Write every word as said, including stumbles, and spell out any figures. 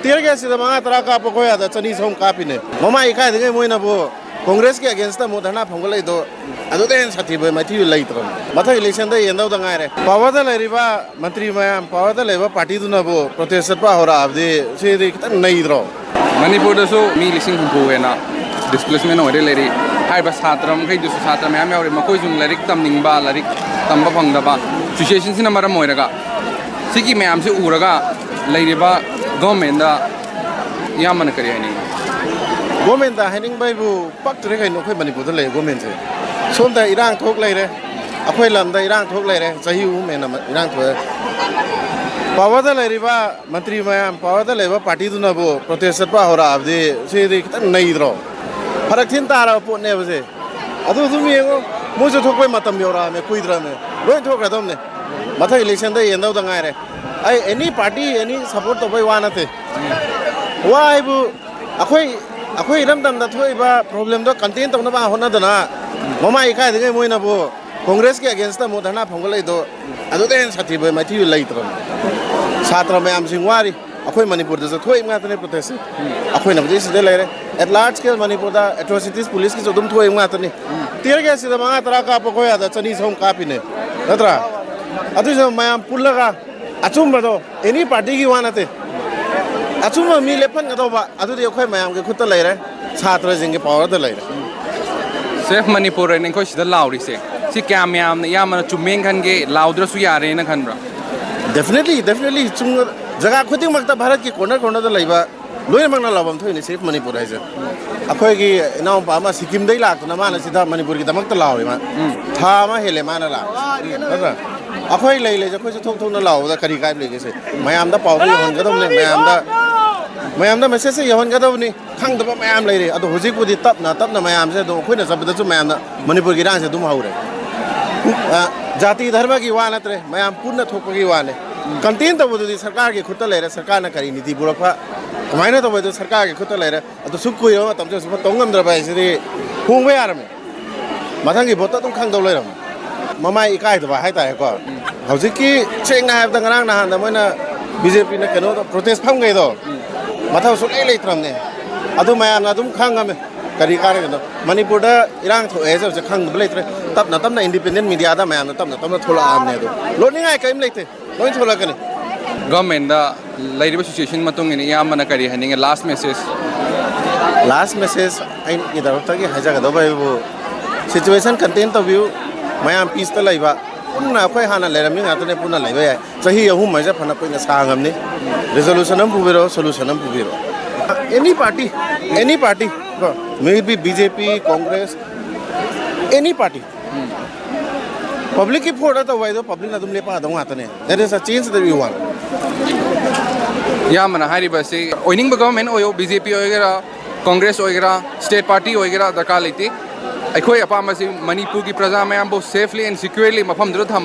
Tier ꯒ꯭ꯌꯥꯁꯁꯤꯗ ꯃꯉꯥ ꯇꯔꯥ ꯀꯥꯞꯄ ꯑꯩꯈꯣꯏ ꯑꯥꯗ ꯆꯅꯤ ꯆꯍꯨꯝ ꯀꯥꯞꯄꯤꯅꯦ꯫ ꯃꯃꯥ ꯏꯀꯥꯏꯗꯉꯩ ꯃꯣꯏꯅꯕꯨ ꯀꯣꯡꯒ꯭ꯔꯦꯁꯀꯤ ꯑꯦꯒꯦꯟꯁꯇ ꯑꯃꯨꯛ ꯙꯔꯅꯥ ꯐꯝꯒꯠꯂꯛꯏꯗꯣ ꯑꯗꯨꯗ ꯍꯦꯟꯅ ꯁꯥꯊꯤꯕ ꯃꯥꯏꯊꯤꯕ ꯂꯩꯇ꯭ꯔꯕꯅꯤ꯫ ꯃꯊꯪ ꯏꯂꯦꯛꯁꯟꯗ ꯌꯦꯡꯗꯧꯗ ꯉꯥꯏꯔꯦ꯫ ꯄꯥꯋꯔꯗ ꯂꯩꯔꯤꯕ ꯃꯟꯇ꯭ꯔꯤ ꯃꯌꯥꯝ, ꯄꯥꯋꯔꯗ ꯂꯩꯕ ꯄꯥꯔꯇꯤꯗꯨꯅꯕꯨ ꯄ꯭ꯔꯣꯇꯦꯁ ꯆꯠꯄ ꯍꯧꯔꯛꯑꯕꯗꯤ ꯁꯤꯗꯤ ꯈꯤꯇꯪ ꯅꯩꯗ꯭ꯔꯣ? ꯃꯅꯤꯄꯨꯔꯗꯁꯨ ꯃꯤ ꯂꯤꯁꯤꯡ ꯍꯨꯝꯐꯨ ꯍꯦꯟꯅ ꯗꯤꯁꯄ꯭ꯂꯦꯁꯃꯦꯟ ꯑꯣꯏꯔꯦ ꯂꯩꯔꯤ꯫ ꯍꯥꯏꯔꯤꯕ ꯁꯥꯇ꯭ꯔ ꯃꯈꯩꯗꯨꯁꯨ ꯁꯥꯇ꯭ꯔ ꯃꯌꯥꯝ ꯌꯥꯎꯔꯤ, ꯃꯈꯣꯏꯁꯨ ꯂꯥꯏꯔꯤꯛ ꯇꯝꯅꯤꯡꯕ, ꯂꯥꯏꯔꯤꯛ ꯇꯝꯕ ꯐꯪꯗꯕ ꯁꯤꯆꯨꯋꯦꯁꯟꯁꯤꯅ ꯃꯔꯝ ꯑꯣꯏꯔꯒ ꯁꯤꯒꯤ ꯃꯌꯥꯝꯁꯤ ꯎꯔꯒ ꯂꯩꯔꯤꯕ ꯒꯣꯔꯃꯦꯟꯗ ꯏꯌꯥꯝꯕꯅ ꯀꯔꯤ ꯍꯥꯏꯅꯤꯡꯉꯤ? ꯒꯣꯔꯃꯦꯟꯗ ꯍꯥꯏꯅꯤꯡꯕ ꯍꯥꯏꯕꯨ ꯄꯛꯇ꯭ꯔꯦ ꯀꯩꯅꯣ, ꯑꯩꯈꯣꯏ ꯃꯅꯤꯄꯨꯔꯗ ꯂꯩꯔꯤ ꯒꯣꯔꯃꯦꯟꯁꯦ꯫ ꯁꯣꯝꯗ ꯏꯔꯥꯡ ꯊꯣꯛ ꯂꯩꯔꯦ, ꯑꯩꯈꯣꯏ ꯂꯝꯗ ꯏꯔꯥꯡ ꯊꯣꯛ ꯂꯩꯔꯦ ꯆꯍꯤ ꯑꯍꯨꯝ ꯍꯦꯟꯅ ꯏꯔꯥꯡ ꯊꯣꯛꯑꯦ꯫ ꯄꯥꯋꯔꯗ ꯂꯩꯔꯤꯕ ꯃꯟꯇ꯭ꯔꯤ ꯃꯌꯥꯝ, ꯄꯥꯋꯔꯗ ꯂꯩꯕ ꯄꯥꯔꯇꯤꯗꯨꯅꯕꯨ ꯄ꯭ꯔꯣꯇꯦꯁ ꯆꯠꯄ ꯍꯧꯔꯛꯑꯕꯗꯤ ꯁꯤꯗꯤ ꯈꯤꯇꯪ ꯅꯩꯗ꯭ꯔꯣ? ꯐꯔꯛ ꯊꯤꯅ ꯇꯥꯔꯕ ꯄꯣꯠꯅꯦꯕꯁꯦ꯫ ꯑꯗꯨ ꯑꯗꯨꯝ ꯌꯦꯡꯉꯣ, ꯃꯣꯏꯁꯨ ꯊꯣꯛꯄꯩ ꯃꯇꯝ ꯌꯧꯔꯛꯑꯕꯅꯦ, ꯀꯨꯏꯗ꯭ꯔꯕꯅꯦ, ꯂꯣꯏ ꯊꯣꯛꯈ꯭ꯔꯗꯕꯅꯦ꯫ ꯃꯊꯪ ꯏꯂꯦꯛꯁꯟꯗ ꯌꯦꯡꯗꯧꯗ ꯉꯥꯏꯔꯦ꯫ ꯑꯩ ꯑꯦꯅꯤ ꯄꯥꯔꯇꯤ, ꯑꯦꯅꯤ ꯁꯞꯄꯣꯔꯠ ꯇꯧꯕꯩ ꯋꯥ ꯅꯠꯇꯦ꯫ ꯋꯥ ꯍꯥꯏꯕꯨ ꯑꯩꯈꯣꯏ, ꯑꯩꯈꯣꯏ ꯏꯔꯝꯗꯝꯗ ꯊꯣꯛꯏꯕ ꯄ꯭ꯔꯣꯕ꯭ꯂꯦꯝꯗꯣ ꯀꯟꯇꯦꯟ ꯇꯧꯅꯕ ꯍꯣꯠꯅꯗꯅ ꯃꯃꯥ ꯏꯀꯥꯏꯗꯉꯩ ꯃꯣꯏꯅꯕꯨ ꯀꯣꯡꯒ꯭ꯔꯦꯁꯀꯤ ꯑꯦꯒꯦꯟꯁꯇ ꯑꯃꯨꯛ ꯙꯔꯅꯥ ꯐꯝꯒꯠꯂꯛꯏꯗꯣ ꯑꯗꯨꯗ ꯍꯦꯟꯅ ꯁꯥꯊꯤꯕ ꯃꯥꯏꯊꯤꯕ ꯂꯩꯇ꯭ꯔꯕꯅꯤ꯫ ꯁꯥꯇ꯭ꯔ ꯃꯌꯥꯝꯁꯤꯡ ꯋꯥꯔꯤ꯫ ꯑꯩꯈꯣꯏ ꯃꯅꯤꯄꯨꯔꯗꯁꯨ ꯊꯣꯛꯏ ꯉꯥꯛꯇꯅꯦ ꯄ꯭ꯔꯣꯇꯦꯁꯁꯦ꯫ ꯑꯩꯈꯣꯏꯅꯕꯨꯗꯤ ꯁꯤꯗ ꯂꯩꯔꯦ꯫ ꯑꯦꯠ ꯂꯥꯔꯖ ꯁ꯭ꯀꯦꯜ ꯃꯅꯤꯄꯨꯔꯗ ꯑꯦꯇ꯭ꯔꯣꯁꯤꯇꯤꯁ ꯄꯨꯂꯤꯁꯀꯤꯁꯨ ꯑꯗꯨꯝ ꯊꯣꯛꯏ ꯉꯥꯛꯇꯅꯤ꯫ ꯇꯤꯌꯔ ꯒ꯭ꯌꯥꯁꯁꯤꯗ ꯃꯉꯥ ꯇꯔꯥ ꯀꯥꯞꯄ ꯑꯩꯈꯣꯏ ꯑꯥꯗ ꯆꯅꯤ ꯆꯍꯨꯝ ꯀꯥꯞꯄꯤꯅꯦ, ꯅꯠꯇ꯭ꯔꯥ? ꯑꯗꯨꯏꯁꯨ ꯃꯌꯥꯝ ꯄꯨꯜꯂꯒ ꯑꯆꯨꯝꯕꯗꯣ, ꯑꯦꯅꯤ ꯄꯥꯔꯇꯤꯒꯤ ꯋꯥ ꯅꯠꯇꯦ, ꯑꯆꯨꯝꯕ ꯃꯤ ꯂꯦꯞꯍꯟꯒꯗꯧꯕ ꯑꯗꯨꯗꯤ ꯑꯩꯈꯣꯏ ꯃꯌꯥꯝꯒꯤ ꯈꯨꯠꯇ ꯂꯩꯔꯦ, ꯁꯥꯇ꯭ꯔꯁꯤꯡꯒꯤ ꯄꯥꯋꯔꯗ ꯂꯩꯔꯦ꯫ ꯁꯦꯐ ꯃꯅꯤꯄꯨꯔ ꯍꯥꯏꯅ ꯑꯩꯈꯣꯏ ꯁꯤꯗ ꯂꯥꯎꯔꯤꯁꯦ, ꯁꯤ ꯀꯌꯥꯝ ꯌꯥꯝꯅ ꯏꯌꯥꯝꯕꯅ ꯆꯨꯝꯃꯦꯅ ꯈꯟꯒꯦ? ꯂꯥꯎꯗ꯭ꯔꯁꯨ ꯌꯥꯔꯦꯅ ꯈꯟꯕ꯭ꯔꯥ? Definitely, definitely, ꯆꯨꯝ-, ꯖꯒꯥ ꯈꯨꯗꯤꯡꯃꯛꯇ ꯚꯥꯔꯠꯀꯤ ꯀꯣꯔꯅꯔ ꯀꯣꯔꯅꯔꯗ ꯂꯩꯕ ꯂꯣꯏꯅꯃꯛꯅ ꯂꯥꯎꯐꯝ ꯊꯣꯛꯏꯅꯦ ꯁꯦꯐ ꯃꯅꯤꯄꯨꯔ ꯍꯥꯏꯁꯦ꯫ ꯑꯩꯈꯣꯏꯒꯤ ꯏꯅꯥꯎꯄꯥ ꯑꯃ ꯁꯤꯀꯤꯝꯗꯩ ꯂꯥꯛꯇꯅ ꯃꯥꯅ ꯁꯤꯗ ꯃꯅꯤꯄꯨꯔꯒꯤꯗꯃꯛꯇ ꯂꯥꯎꯔꯤ꯫ ꯃꯥ ꯊꯥ ꯑꯃ ꯍꯦꯜꯂꯦ ꯃꯥꯅ ꯂꯥꯛ, ꯅꯠꯇ꯭ꯔꯥ? ꯑꯩꯈꯣꯏ ꯂꯩ ꯂꯩꯁꯦ ꯑꯩꯈꯣꯏꯁꯨ ꯊꯣꯛ ꯊꯣꯛꯅ ꯂꯥꯎꯕꯗ ꯀꯔꯤ ꯀꯥꯏꯕ ꯂꯩꯒꯦ? ꯁꯦ ꯃꯌꯥꯝꯗ ꯄꯥꯎꯗꯣ ꯌꯧꯍꯟꯒꯗꯕꯅꯦ, ꯃꯌꯥꯝꯗ, ꯃꯌꯥꯝꯗ ꯃꯦꯁꯦꯖꯁꯦ ꯌꯧꯍꯟꯒꯗꯕꯅꯤ꯫ ꯈꯪꯗꯕ ꯃꯌꯥꯝ ꯂꯩꯔꯦ꯫ ꯑꯗꯣ ꯍꯧꯖꯤꯛꯄꯨꯗꯤ ꯇꯞꯅ ꯇꯞꯅ ꯃꯌꯥꯝꯁꯦ ꯑꯗꯨꯝ, ꯑꯩꯈꯣꯏꯅ ꯆꯠꯄꯗꯁꯨ ꯃꯌꯥꯝꯅ ꯃꯅꯤꯄꯨꯔꯒꯤ ꯏꯔꯥꯡꯁꯦ ꯑꯗꯨꯝ ꯍꯧꯔꯦ꯫ ꯑ, ꯖꯥꯇꯤ ꯙꯔꯃꯒꯤ ꯋꯥ ꯅꯠꯇ꯭ꯔꯦ, ꯃꯌꯥꯝ ꯄꯨꯟꯅ ꯊꯣꯛꯄꯒꯤ ꯋꯥꯅꯦ꯫ ꯀꯟꯇꯦꯟ ꯇꯧꯕꯗꯨꯗꯤ ꯁꯔꯀꯥꯔꯒꯤ ꯈꯨꯠꯇ ꯂꯩꯔꯦ, ꯁꯔꯀꯥꯔꯅ ꯀꯔꯤ ꯅꯤꯇꯤ ꯄꯨꯔꯛꯄ, ꯀꯃꯥꯏꯅ ꯇꯧꯕ ꯍꯥꯏꯗꯣ ꯁꯔꯀꯥꯔꯒꯤ ꯈꯨꯠꯇ ꯂꯩꯔꯦ꯫ ꯑꯗꯨ ꯁꯨꯛ ꯀꯨꯏꯔꯕ ꯃꯇꯝꯁꯤꯗ ꯁꯨꯝ ꯇꯧ ꯉꯝꯗ꯭ꯔꯕ ꯍꯥꯏꯁꯤꯗꯤ ꯍꯣꯡꯕ ꯌꯥꯔꯝꯃꯦ꯫ ꯃꯊꯪꯒꯤ ꯚꯣꯠꯇ ꯑꯗꯨꯝ ꯈꯪꯗꯧ ꯂꯩꯔꯝꯃꯦ꯫ ꯃꯃꯥꯏ ꯏꯀꯥꯏꯗꯕ ꯍꯥꯏꯇꯥꯔꯦꯀꯣ꯫ ꯍꯧꯖꯤꯛꯀꯤ ꯁꯦꯡꯅ ꯍꯥꯏꯔꯕꯗ ꯉꯔꯥꯡ ꯅꯍꯥꯟꯗ ꯃꯣꯏꯅ ꯕꯤ ꯖꯦ ꯄꯤꯅ ꯀꯩꯅꯣꯗꯣ, ꯄ꯭ꯔꯣꯇꯦꯁ ꯐꯝꯈꯩꯗꯣ, ꯃꯊꯧ ꯁꯨꯛꯂꯩ ꯂꯩꯇ꯭ꯔꯕꯅꯦ꯫ ꯑꯗꯨ ꯃꯌꯥꯝꯅ ꯑꯗꯨꯝ ꯈꯪꯉꯝꯃꯦ꯫ ꯀꯔꯤ ꯀꯥꯟꯅꯒꯅꯣ? ꯃꯅꯤꯄꯨꯔꯗ ꯏꯔꯥꯡ ꯊꯣꯛꯑꯦ ꯍꯥꯏꯁꯦ ꯍꯧꯖꯤꯛ ꯈꯪꯗꯕ ꯂꯩꯇ꯭ꯔꯦ꯫ ꯇꯞꯅ ꯇꯞꯅ ꯏꯟꯗꯤꯄꯦꯟꯗꯦꯟ ꯃꯤꯗꯤꯌꯥꯗ ꯃꯌꯥꯝꯅ ꯇꯞꯅ ꯇꯞꯅ ꯊꯣꯛꯂꯛꯑꯕꯅꯦ꯫ ꯑꯗꯣ ꯂꯣꯠꯅꯤꯡꯉꯥꯏ ꯀꯔꯤꯝ ꯂꯩꯇꯦ꯫ ꯂꯣꯏ ꯊꯣꯛꯂꯛꯀꯅꯤ꯫ ꯒꯚꯔꯟꯃꯦꯟꯗ ꯂꯩꯔꯤꯕ ꯁꯤꯆꯨꯋꯦꯁꯟ ꯃꯇꯨꯡ ꯏꯟꯅ ꯏꯌꯥꯝꯕꯅ ꯀꯔꯤ ꯍꯥꯏꯅꯤꯡꯉꯦ? ꯂꯥꯁ ꯃꯦꯁꯦꯖ꯫ ꯂꯥꯁ ꯃꯦꯁꯦꯖ ꯑꯩꯒꯤ ꯇꯔꯐꯇꯒꯤ ꯍꯥꯏꯖꯒꯗꯧꯕ ꯍꯥꯏꯕꯨ, ꯁꯤꯆꯨꯋꯦꯁꯟ ꯀꯟꯇꯦꯟ ꯇꯧꯕꯤꯌꯨ꯫ ꯃꯌꯥꯝ ꯄꯤꯁꯇ ꯂꯩꯕ, ꯄꯨꯟꯅ ꯑꯩꯈꯣꯏ ꯍꯥꯟꯅ ꯂꯩꯔꯝꯃꯤ ꯉꯥꯛꯇꯅꯦ, ꯄꯨꯟꯅ ꯂꯩꯕ ꯌꯥꯏ꯫ ꯆꯍꯤ ꯑꯍꯨꯝ ꯍꯥꯏꯁꯦ ꯐꯅ ꯀꯨꯏꯅ ꯁꯥꯡꯉꯝꯅꯤ꯫ ꯔꯤꯖꯣꯂꯨꯁꯟ ꯑꯃ ꯄꯨꯕꯤꯔꯛꯑꯣ, ꯁꯣꯂꯨꯁꯟ ꯑꯃ ꯄꯨꯕꯤꯔꯛꯑꯣ꯫ Any party, any party, ꯀꯣ, may it be B J P, Congress, any party꯫ ꯄꯕ꯭ꯂꯤꯛꯀꯤ ꯐꯣꯔꯗ ꯇꯧꯕ ꯍꯥꯏꯗꯣ ꯄꯕ꯭ꯂꯤꯛꯅ ꯑꯗꯨꯝ ꯂꯦꯞꯄꯛꯀꯗꯧ ꯉꯥꯛꯇꯅꯦ꯫ That is a change that we want꯫ ꯏꯌꯥꯝꯕꯅ ꯍꯥꯏꯔꯤꯕ ꯑꯁꯤ ꯑꯣꯏꯅꯤꯡꯕ ꯒꯚꯔꯟꯃꯦꯟ ꯑꯣꯏꯌꯣ, ꯕꯤ ꯖꯦ ꯄꯤ ꯑꯣꯏꯒꯦꯔꯥ, ꯀꯣꯡꯒ꯭ꯔꯦꯁ ꯑꯣꯏꯒꯦꯔꯥ, ꯁ꯭ꯇꯦꯠ ꯄꯥꯔꯇꯤ ꯑꯣꯏꯒꯦꯔꯥ, ꯗꯔꯀꯥꯔ ꯂꯩꯇꯦ꯫ ꯑꯩꯈꯣꯏ ꯑꯄꯥꯝꯕꯁꯤ ꯃꯅꯤꯄꯨꯔꯒꯤ ꯄ꯭ꯔꯖꯥ ꯃꯌꯥꯝꯕꯨ safely and securely ꯃꯐꯝꯗꯨꯗ ꯊꯝ